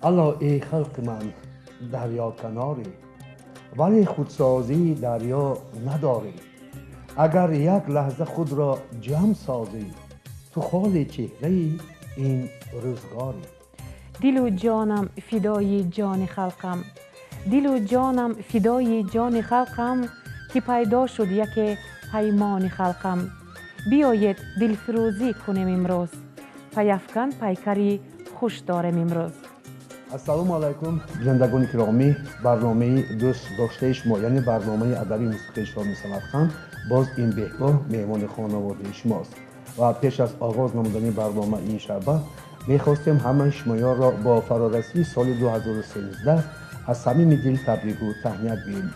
Ало эй халқи ман, дарёканорӣ, вале худсозии дарё надорӣ. Агар як лаҳза худро ҷамъ созӣ, ту холи чеҳраи ин рӯзгорӣ. Дилу ҷонам фидои ҷони халқам, дилу ҷонам фидои ҷони халқам, ки пайдо шуд яке паймони халқам. Биёед дилфирӯзӣ кунем имрӯз, паяфкан пайкари хуш дорем имрӯз. Ассалому алайкум, бинандагони киромӣ. Барномаи дӯст доштаи шумо, яъне барномаи адабии мусиқии шоми Самарқанд, боз ин беҳгоҳ меҳмони хонаводаи шумост. Ва пеш аз оғоз намудани барнома ин шаба мехостем ҳамаи шумоёнро бо фарорасии соли 2013 аз самими дил табрику таҳният гӯем.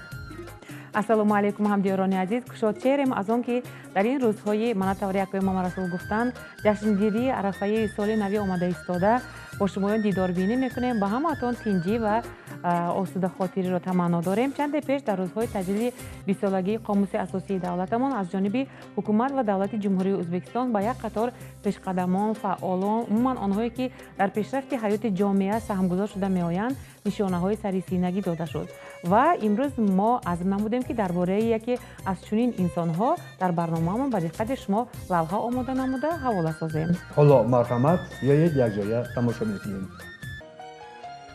Ассалому алайкум, ҳамдиёрони азиз. Кушодчеҳрем аз он ки дар ин рӯзҳои мана тавре якои Мамарасул гуфтанд, ҷашнгирии арафаи соли нави омада истода бо шумоён дидорбинӣ мекунем. Ба ҳамаатон тинҷӣ ва осудахотириро таманно дорем. Чанде пеш дар рӯзҳои таҷлили бистсолагии қомуси асосии давлатамон аз ҷониби ҳукумат ва давлати Ҷумҳурии Ӯзбекистон ба як қатор пешқадамон, фаъолон, умуман онҳое ки дар пешрафти ҳаёти ҷомеа саҳмгузор шуда меоянд, нишонаҳои сарисинагӣ дода шуд. Ва имрӯз мо азм намудем, ки дар бораи яке аз чунин инсонҳо дар барномаамон ба диққати шумо лавҳа омода намуда ҳавола созем. Ҳоло марҳамат, биёед якҷоя тамошо мекунем.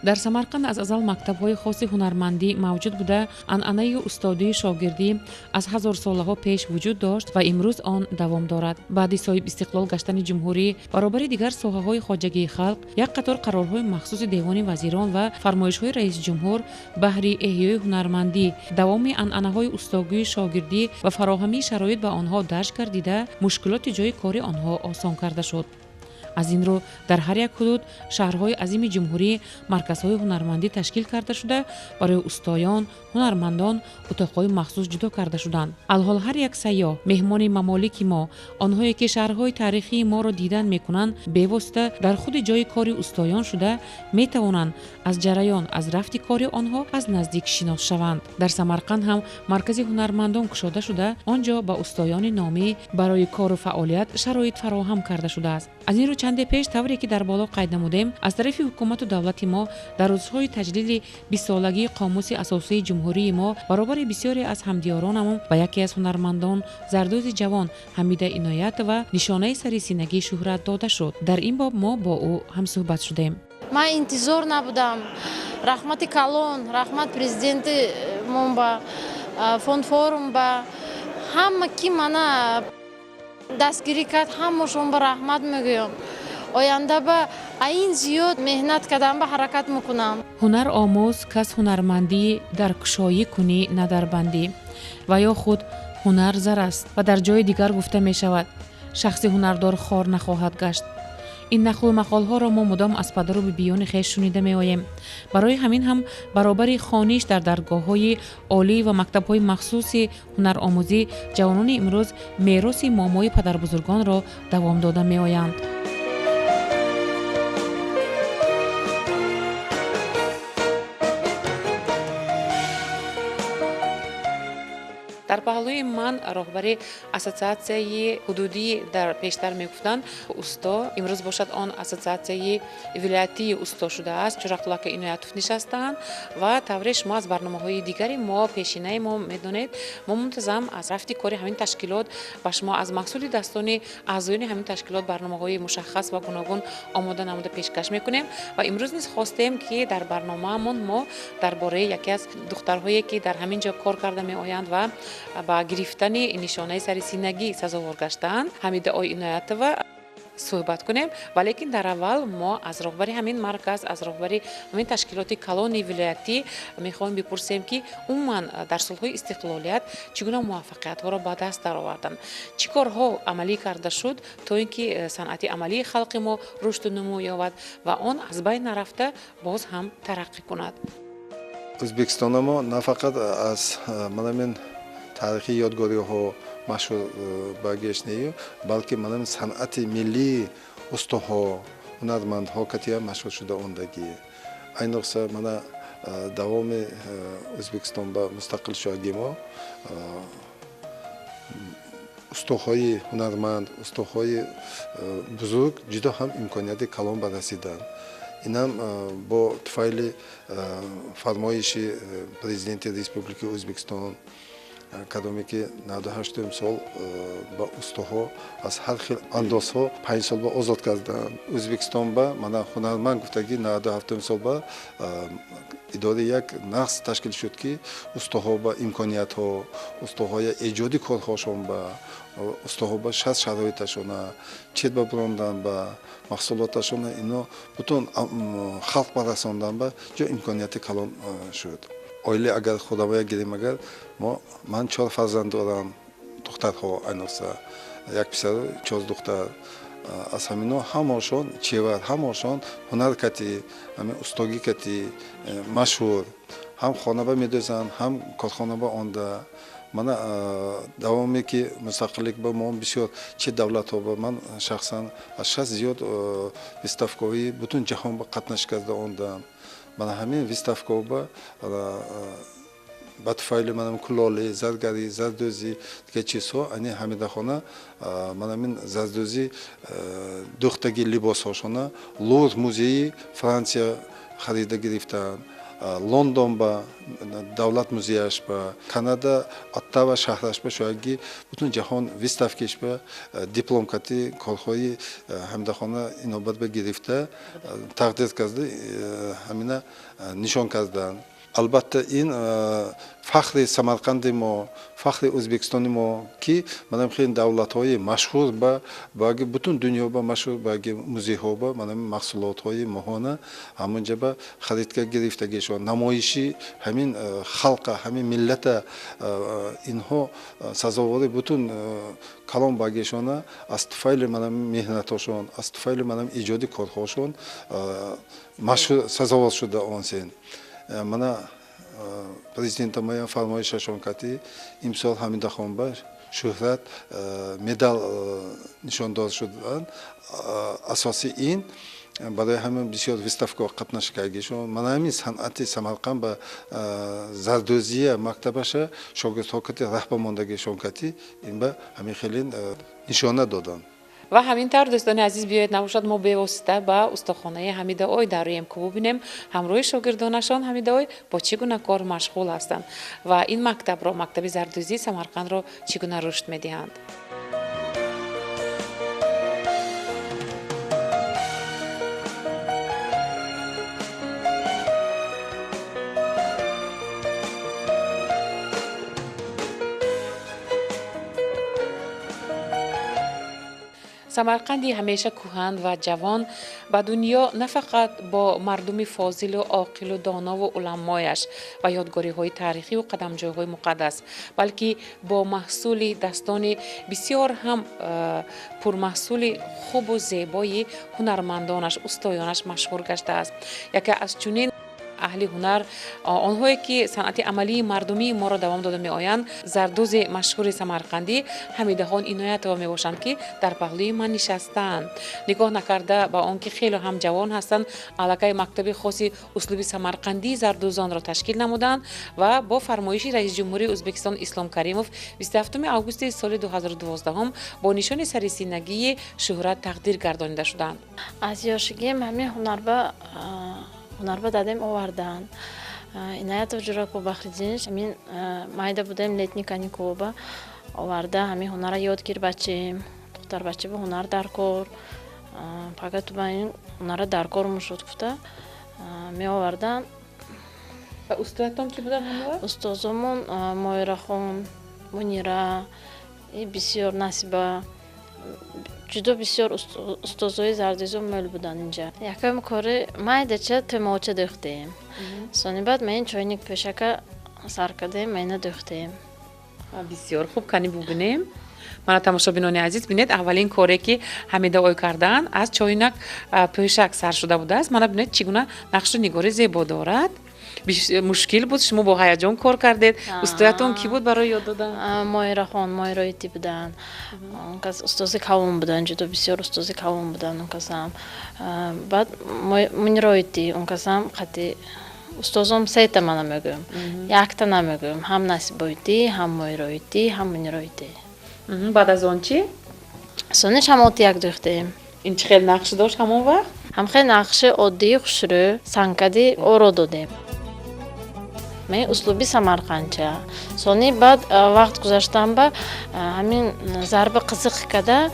Дар Самарқанд аз азал мактабҳои хоси ҳунармандӣ мавҷуд буда, анъанаи устодии шогирдӣ аз ҳазорсолаҳо пеш вуҷуд дошт ва имрӯз он давом дорад. Баъди соҳиб истиқлол гаштани ҷумҳурӣ баробари дигар соҳаҳои хоҷагии халқ як қатор қарорҳои махсуси Девони вазирон ва фармоишҳои раисҷумҳур баҳри эҳёи ҳунармандӣ, давоми анъанаҳои устогии шогирдӣ ва фароҳамии шароит ба онҳо дарҷ гардида, мушкилоти ҷойи кори онҳо осон карда шуд. Аз ин рӯ дар ҳар як ҳудуд шаҳрҳои азими ҷумҳурӣ марказҳои ҳунармандӣ ташкил карда шуда, барои устоён, ҳунармандон утоқҳои махсус ҷудо карда шуданд. Алҳол ҳар як сайёҳ, меҳмони мамолики мо, онҳое ки шаҳрҳои таърихии моро дидан мекунанд, бевосита дар худи ҷойи кори устоён шуда метавонанд аз ҷараён, аз рафти кори онҳо аз наздик шинос шаванд. Дар Самарқанд ҳам маркази ҳунармандон кушода шуда, он ҷо ба устоёни номӣ барои кору фаъолият шароит фароҳам карда шудааст. Аз ин рӯ чанде пеш, тавре ки дар боло қайд намудем, аз тарафи ҳукумату давлати мо дар рӯзҳои таҷлили бистсолагии қомуси асосии ҷумҳурии мо баробари бисёре аз ҳамдиёронамон ба яке аз ҳунармандон, зардӯзи ҷавон Ҳамида Иноятова нишонаи сарисинагии шӯҳрат дода шуд. Дар ин боб мо бо ӯ ҳамсӯҳбат шудем. Ман интизор набудам. Раҳмати калон, раҳмат президенти мон ба фонд форум ба ҳама ки мана дастгирӣ кард, ҳамашон ба раҳмат мегӯям. Оянда ба ин зиёд меҳнат кардан ба ҳаракат мекунам. Ҳунар омӯз, кас ҳунармандӣ дар кушоӣ кунӣ, на дар бандӣ. Ва ё худ ҳунар зар аст ва дар ҷои дигар гуфта мешавад, шахси ҳунардор хор нахоҳад гашт. Ин нақлу мақолҳоро мо мудом аз падару бибиёни хеш шунида меоем. Барои ҳамин ҳам баробари хониш дар даргоҳҳои олӣ ва мактабҳои махсуси ҳунаромӯзӣ ҷавонони имрӯз мероси момои падарбузургонро давом дода меоянд. Дар паҳлӯи ман роҳбари ассотсиатсияи ҳудудӣ, дар пештар мегуфтанд усто, имрӯз бошад он ассотсиатсияи вилоятии усто шудааст, Чӯрақулака Иноятов нишастаанд. Ва тавре шумо аз барномаҳои дигари мо, пешинаи мо медонед, мо мунтазам аз рафти кори ҳамин ташкилот ба шумо аз маҳсули дастони аъзоёни ҳамин ташкилот барномаҳои мушаххас ва гуногун омода намуда пешкаш мекунем. Ва имрӯз низ хостем, ки дар барномаамон мо дар бораи яке аз духтарҳое ки дар ҳамин ҷо кор карда меоянд ва ба гирифтани нишонаи сарисинагӣ сазовор гаштаанд, Ҳамидаой Иноятова суҳбат кунем. Валекин дар аввал мо аз роҳбари ҳамин марказ, аз роҳбари ҳамин ташкилоти калони вилоятӣ мехоҳем бипурсем, ки умуман дар солҳои истиқлолият чӣ гуна муваффақиятҳоро ба даст дароварданд, чӣ корҳо амалӣ карда шуд, то ин ки санъати амалии халқи мо рушду нумӯ ёбад ва он аз байн нарафта боз ҳам тараққӣ кунад. Ӯзбекистоно мо на фақат аз манамин таърихии ёдгориҳо машҳур ба гешнею, балки манам санъати миллии устоҳо, ҳунармандҳо катия машҳур шуда ондагӣ. Айниқса мана давоми Ӯзбекистон ба мустақил шудагӣ мо устоҳои ҳунарманд, устоҳои бузург ҷудо ҳам имконияти калон ба расиданд. Инам бо туфайли фармоиши президенти Республикаи Ӯзбекистон, кадоме ки 98 сол ба устоҳо аз ҳар хел андозҳо 5 сол ба озод карданд. Ӯзбекистон ба мана ҳунарманд гуфтагӣ 97 сол ба идораи як нақс ташкил шуд, ки устоҳо ба имкониятҳо, устоҳоя эҷоди корҳошон ба устоҳо ба шаст шароиташона чет ба бурондан ба маҳсулоташона ино бутун халқ ба расондан ба ҷо имконияти калон шуд. Оила агар худамоя гирем, агар ман 4 фарзанд дорам, духтарҳо айниқса, як писару 4 духтар. Аз ҳамино ҳамашон чевар, ҳамашон ҳунар кати, ҳамин устогӣ кати машҳур, ҳам хонаба медӯзанд, ҳам корхонаба онда. Мана давоме ки мустақиллик ба мо бисёр чи давлатҳо ба ман шахсан аз 60 зиёд выставкаҳои бутун ҷаҳон ба қатнаш карда ондам. Мана ҳамин выставкаҳо ба туфайли манам кулолӣ, заргарӣ, зардӯзӣ, дигар чизҳо, ани Ҳамидахона манамин зардӯзӣ дӯхтаги либосҳошона Лувр музеи Франсия харида гирифтанд, Лондон ба давлат музеяш ба, Канада Оттава шаҳраш ба шояги бутун ҷаҳон выставкаш ба диплом кати корҳои Ҳамидахона инобат ба гирифта тақдир карда ҳамина нишон карданд. Албатта ин фахри Самарқанди мо, фахри Ӯзбекистони мо, ки манам хеле давлатҳои машҳур ба бутун дунё ба машҳур ба музейҳо ба манам маҳсулотҳои моҳона ҳамонҷа ба харидка гирифтагишон намоиши ҳамин халқа, ҳамин миллата инҳо сазовори бутун калон багишона аз туфайли манам меҳнатошон, аз туфайли манам эҷоди корҳошон машҳур сазовор шуда онсен. Мана президентамоям фармоишашон кати имсол Ҳамидахон ба шӯҳрат медал нишондод шуданд. Асоси ин барои ҳамин бисёр выставкаҳо қатнашкагишон. Мана ҳамин санъати Самарқанд ба зардӯзия мактабаша шогирдҳо кати раҳба мондагишон кати ин ба ҳамин хеле нишона доданд. Ва ҳамин тавр, дӯстони азиз, биёед набошад мо бевосита ба устохонаи Ҳамидаой дароем, ки бубинем ҳамроҳи шогирдонашон Ҳамидаой бо чӣ гуна кор машғул ҳастанд ва ин мактабро, мактаби зардӯзии Самарқандро чӣ гуна рушд медиҳанд. Самарқанди ҳамеша кӯҳан ва ҷавон ба дунё на фақат бо мардуми фозилу оқилу донову уламояш ва ёдгориҳои таърихиву қадамҷойҳои муқаддас, балки бо маҳсули дастони бисёр ҳам пурмаҳсули хубу зебои ҳунармандонаш, устоёнаш машҳур гаштааст. Яке аз чунин аҳли ҳунар, онҳое ки санъати амалии мардумии моро давом дода меоянд, зардӯзи машҳури самарқандӣ Ҳамидахон Иноятова мебошанд, ки дар паҳлӯи ман нишастаанд. Нигоҳ накарда ба он ки хеле ҳам ҷавон ҳастанд, аллакай мактаби хоси услуби самарқандии зардӯзонро ташкил намуданд ва бо фармоиши раиси ҷумҳурии Ӯзбекистон Ислом Каримов 27 августи соли 2012 бо нишони сарисинагии шӯҳрат тақдир гардонида шуданд. Аз ёшигиам ҳамин ҳунарба дадем оварданд. Иноятов Ҷурако Бахриддинш ҳамин майда будем, летний каникулба оварда ҳамин ҳунара ёд гир бачем, духтарбача ба ҳунар даркор, пага ту ба ин ҳунара даркор мушуд гуфта меоварданд. Ва устоятон ки буданд ҳамон вақт? Устозомон Моирахон, Мунира, и бисёр Насиба, ҷудо бисёр устозои зардӯзо мӯл буданд инҷа. Якам кори майдача тӯмоча дӯхтем. Сони баъд ма ин чойник пӯшака сар кардем, ма ина дӯхтем. Бисёр хуб, кани бубинем. Мана тамошобинони азиз, бинед, аввалин коре ки Ҳамидаой карданд аз чойнак пӯшак сар шуда будааст. Мана бинед, чӣ гуна нақшу нигори зебо дорад. Мушкил буд, шумо бо ҳаяҷон кор кардед. Устоятон кӣ буд барои ёд додан? Моирахон, Моироити буданд. Он кас устози калон буданд, ҷудо бисёр устози калон буданд он касам. Баъд Мунироити, он касам қати устозом сета мана мегӯям, якта намегӯям, ҳам Насибоити, ҳам Моироити, ҳам Мунироити. Баъд аз он чӣ? Сони шамоти як дӯхтем. Ин чӣ хел нақш дошт ҳамон вақт? Ҳамхел нақши оддии хушрӯ санкади оро додем. Ме услуби самарқандча. Сони баъд вақт гузаштан ба ҳамин зарба қизиқ када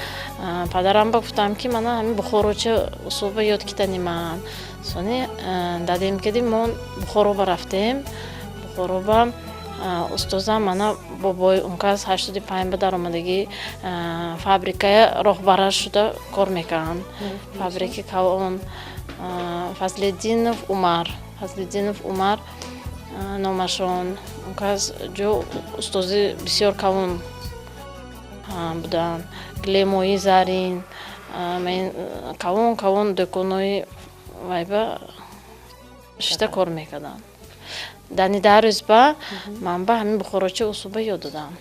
падарам ба гуфтам, ки мана ҳамин бухороча услуба ёд китаниман. Сони дадем кади мо Бухороба рафтем. Бухороба устозам мана бобой, он кас 85 ба даромадагӣ, фабрикая роҳбара шуда кор мекард, фабрики калон. Фазлиддинов Умар, Фазлиддинов Умар номашон. Он кас ҷо устози бисёр калон буданд. Гилемои зарин, калон калон дӯконҳои вайба шишта кор мекарданд. Дани дарӯзба ман ба ҳамин бухороча услуба ёд додам.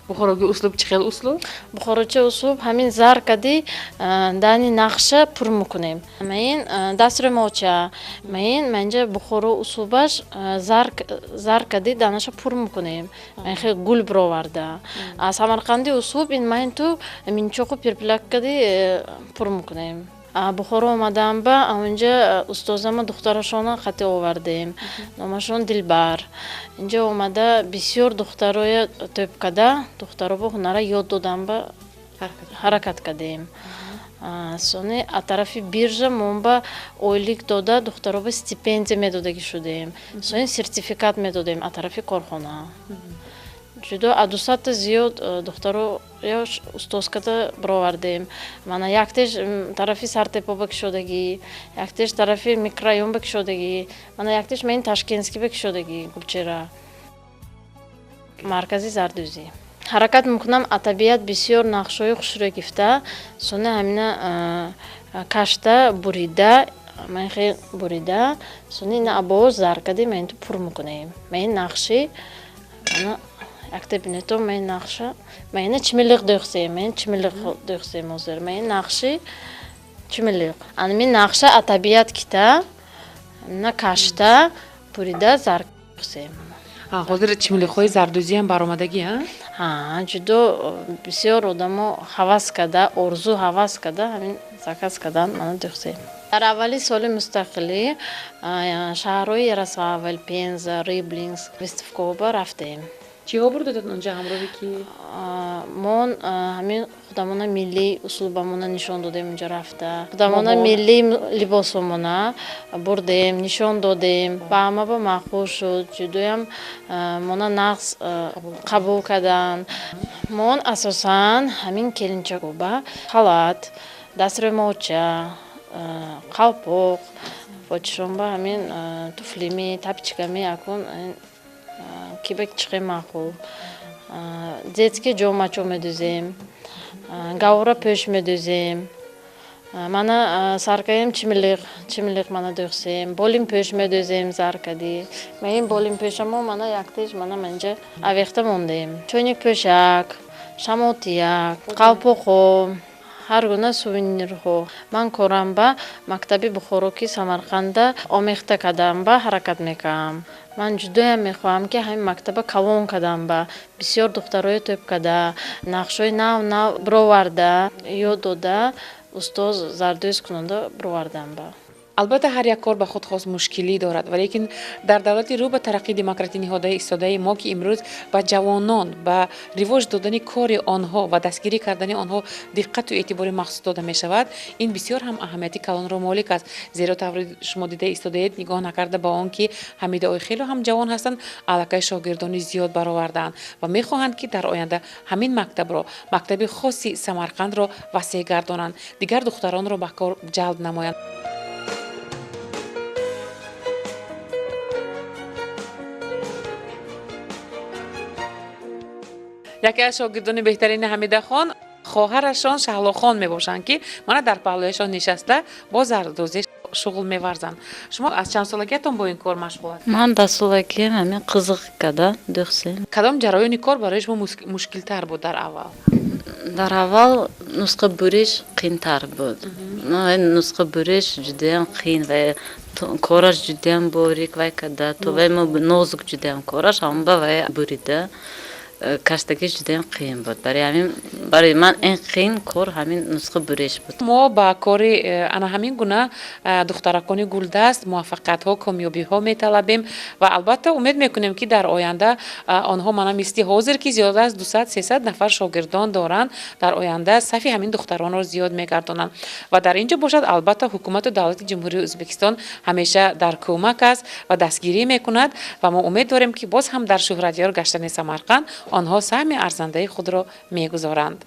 Бухороги услуб чӣ хел услуб? Бухороча услуб ҳамин зар кади дани нақша пур мекунем. Маин дастрӯмолча, маин манҷа бухоро услубаш зар кади данаша пур мекунем, хел гул бироварда. А самарқанди услуб ин маин ту минчоқу пирпилак кади пур мекунем. Бухоро омадам ба онҷа устозама духтарашона қати овардем, номашон Дилбар. Инҷа омада бисёр духтароя тӯб када, духтаро бо ҳунара ёд додам ба ҳаракат кардем. Сони аз тарафи биржа мон ба ойлик дода, духтаро ба стипендия медодагӣ шудем. Сони сертификат медодем аз тарафи корхона. Ҷудо аз 200-та зиёд духтаро ё устозката бировардем. Мана яктеш тарафи Сартепо ба кушодагӣ, яктеш тарафи микрорайон ба кушодагӣ, мана яктеш ман Ташкентский ба кушодагӣ. Гулчера маркази зардӯзӣ ҳаракат мекунам. А табиат бисёр нақшҳои хушрӯ гифта, сони ҳамина кашта бурида, ман хел бурида, сони ина абоз зар кади ман ту пур мекунем. Ман нақши мана якта бинето, ман нақша, ман ина чимилиқ дӯхсем, ман чимилиқ дӯхсем ҳозир. Ман нақши чимилиқ, анами нақша а табиат кита, ина кашта бурида зар дӯхсем. Ҳозир чимилиқҳои зардӯзиам баромадагӣ? Ҳа, ҷудо бисёр одамо ҳавас карда, орзу ҳавас карда, ҳамин заказ кардан, мана дӯхсем. Дар аввали соли мустақилӣ шаҳрҳои Ярославл, Пенза, Рыблинск выставкаҳо рафтем. Чиҳо бурдадед онҷа, ҳамроҳи ки? Мон ҳамин худамона миллии услубамона нишон додем унҷа рафта. Худамона миллии либосомона бурдем, нишон додем. Ба ҳама ба маъқул шуд, ҷудоям мона нағз қабул карданд. Мон асосан ҳамин келинчакоба халат, дастрӯмолча, қалпоқ, почишонба ҳамин туфлими, тапочками, акун киба чихе маъқул. Детский ҷомачо медӯзем, гавора пӯш медӯзем. Мана саркаем чимилиқ, чимилиқ мана дӯхсем, болим пӯш медӯзем заркадӣ. Ма ин болим пӯшамо мана яктеш мана манҷа авехта мондем. Чойник пӯшак, шамотияк, қалпоқҳо, ҳар гуна сувенирҳо. Ман корам ба мактаби Бухоро, ки Самарқанда омехта кардам, ба ҳаракат мекунам. Ман ҷудоям мехоҳам, ки ҳамин мактаба калон кардам, ба бисёр духтарои тӯб карда, нақшҳои нав нав бироварда, ёд дода, устоз зардӯз кунонда бировардам ба. Албатта, ҳар як кор ба худ хос мушкилӣ дорад, валекин дар давлати рӯ ба тараққии демократӣ ниҳодаи истодаи мо, ки имрӯз ба ҷавонон, ба ривоҷ додани кори онҳо ва дастгирӣ кардани онҳо диққату эътибори махсус дода мешавад, ин бисёр ҳам аҳамияти калонро молик аст. Зеро таври шумо дида истодаед, нигоҳ накарда ба он ки Ҳамидаои хело ҳам ҷавон ҳастанд, аллакай шогирдони зиёд баровардаанд ва мехоҳанд, ки дар оянда ҳамин мактабро, мактаби хоси Самарқандро васеъ гардонанд, дигар духтаронро ба кор ҷалб намоянд. Яке аз шогирдони беҳтарини Ҳамидахон хоҳарашон Шаҳлохон мебошанд, ки мана дар паҳлӯяшон нишаста бо зардӯзӣ шуғл меварзанд. Шумо аз чанд солагиятон бо ин кор машғул ҳастед? Ман 10 солагиам ҳамин қизиқ када дӯхсем. Кадом ҷараёни кор барои шумо мушкилтар буд дар аввал? Дар аввал нусха буриш қиинтар буд. Нусха буриш ҷудоям қиин ва кораш ҷудоям борик вай када, то вай нозук ҷудоям кораш, ҳамба вай бурида. Каштагиш judayam qiyin буд. Барои ҳамин барои ман ин қиин кор ҳамин нусха буриш буд. Мо ба кори ана ҳамин гуна духтаракони гулдаст муваффақиятҳо, комёбиҳо металабем ва албатта умед мекунем, ки дар оянда онҳо мана мисли ҳозир, ки зиёда аз 200-300 нафар шогирдон доранд, дар оянда сафи ҳамин духтаронро зиёд мегардонанд. Ва дар ин ҷо бошад, албатта, ҳукумату давлати Ҷумҳурии Ӯзбекистон ҳамеша дар кӯмак аст ва дастгирӣ мекунад ва мо умед дорем, ки боз ҳам дар шӯҳратёр гаштани Самарқанд онҳо саҳми арзандаи худро мегузоранд.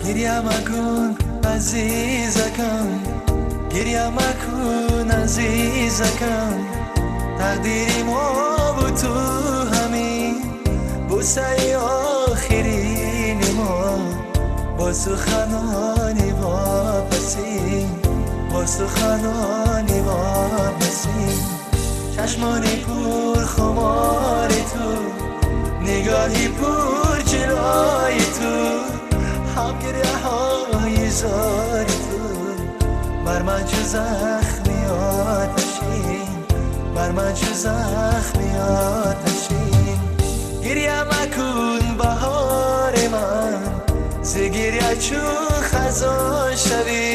Гиря макун, азизакам, гиря макун, азизакам, тақдири мо ту ҳамин, бӯсаи охирини мо, бо суханони вопасин, бо суханони вопасин, чашмони пурхумори ту, нигоҳи пурҷилои ту, ҳам гиряҳои зори ту бар ман чу захми оташин, бар ман чу захми оташин. Гиря макун, баҳори ман, зи гиря чун хазон шавӣ.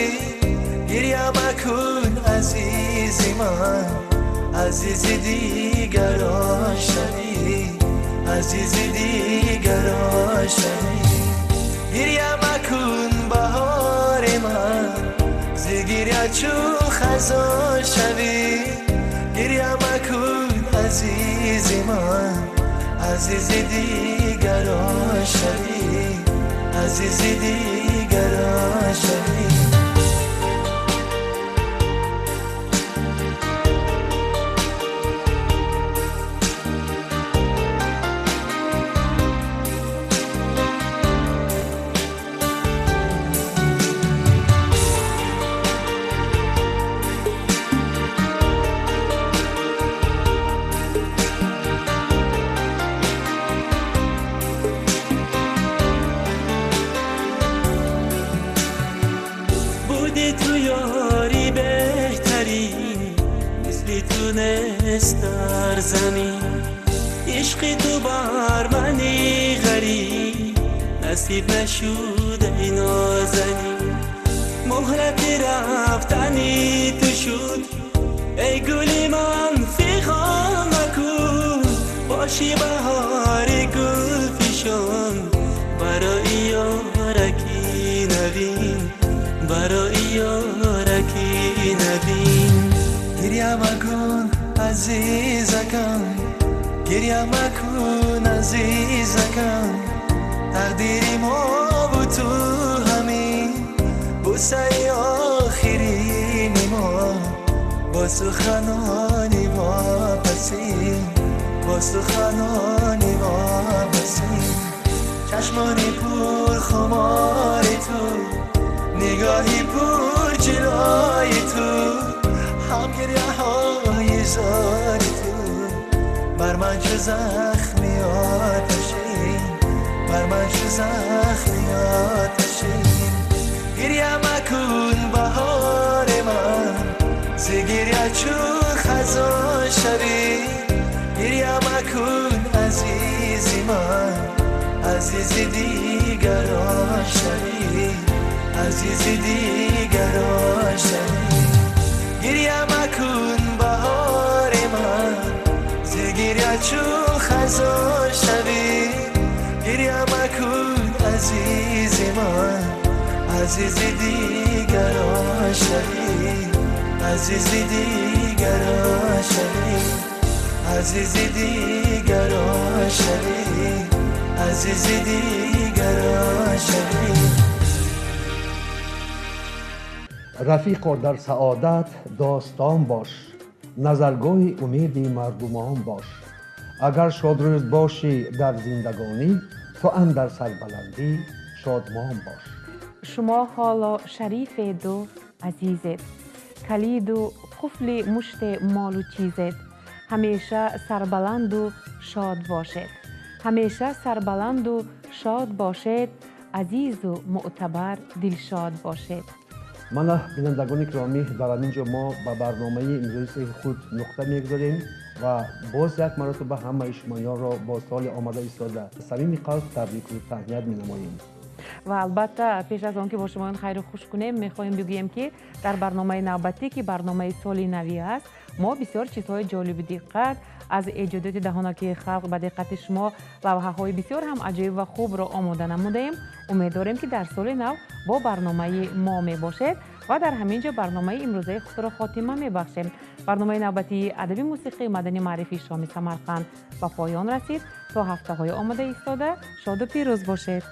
Гиря макун, азизи ман, азизи дигарон шавӣ, азизи дигарон шавӣ. Гиря макун, баҳори ман, зи гиря чун хазон шавӣ. Гиря макун, азизи ман, азизи дигарон шавӣ, азизи дигарон шавӣ. تو یاری بهترین، مثل تو نیست در زمین، عشق تو بر منی غریب نصیب نشد ای نازنین، مهلت رفتنی تو شد ای گل من، فیغان مکن، باشی بهار گل فشان برای یارکی نوین، برای یارکی نوین. گریه مکن عزیزکم، گریه مکن عزیزکم، تقدیر ما و تو همین، بوسه آخرین ما، با سخنانی واپسین، با سخنانی واپسین، چشمانی پر خمار تو، نگاهی پر جلای تو، هم گریه های زار تو بر من چو زخمی آتشین، بر من چو زخمی آتشین. گریه مکن بهار من، ز گریه چون خزان شوی. گریه مکن عزیزی من، عزیزی دیگران شوی، عزیزی دیگران شوی. گریه مکن بهار من، ز گریه چون خزان شوی. Гиря макун азизи ман, азизи дигарон шавӣ, азизи дигарон шавӣ, азизи дигарон шавӣ, азизи дигарон шавӣ. Рафиқо, дар саодат достон бош, назаргоҳи умеди мардумон бош. Агар шодрӯз бошӣ дар зиндагонӣ, ту андар сарбаландӣ шодмон бош. Шумо ҳоло шарифеду азизед, калиду қуфли муште молу чизед. Ҳамеша сарбаланду шод бошед, ҳамеша сарбаланду шод бошед, азизу мӯътабар дилшод бошед. Мана, бинандагони гиромӣ, дар ҳамин ҷо мо ба барномаи имрӯзи худ нуқта мегузорем ва боз як маротиба ҳамаи шумоёнро бо соли омада истода самими қалб табрику таҳният менамоем. Ва албатта, пеш аз он ки бо шумоён хайру хуш кунем, мехоҳем бигӯем, ки дар барномаи навбатӣ, ки барномаи соли навӣ аст, мо бисёр чизҳои ҷолиби диққат аз эҷодиёти даҳонакии халқ ба диққати шумо лавҳаҳои бисёр ҳам аҷоиб ва хубро омода намудаем. Умед дорем, ки дар соли нав бо барномаи мо мебошед ва дар ҳамин ҷо барномаи имрӯзаи худро хотима мебахшем. Барномаи навбатии адаби мусиқии маданӣ маърифии шоми Самарқанд ба поён расид. То ҳафтаҳои омода истода шоду пирӯз бошед.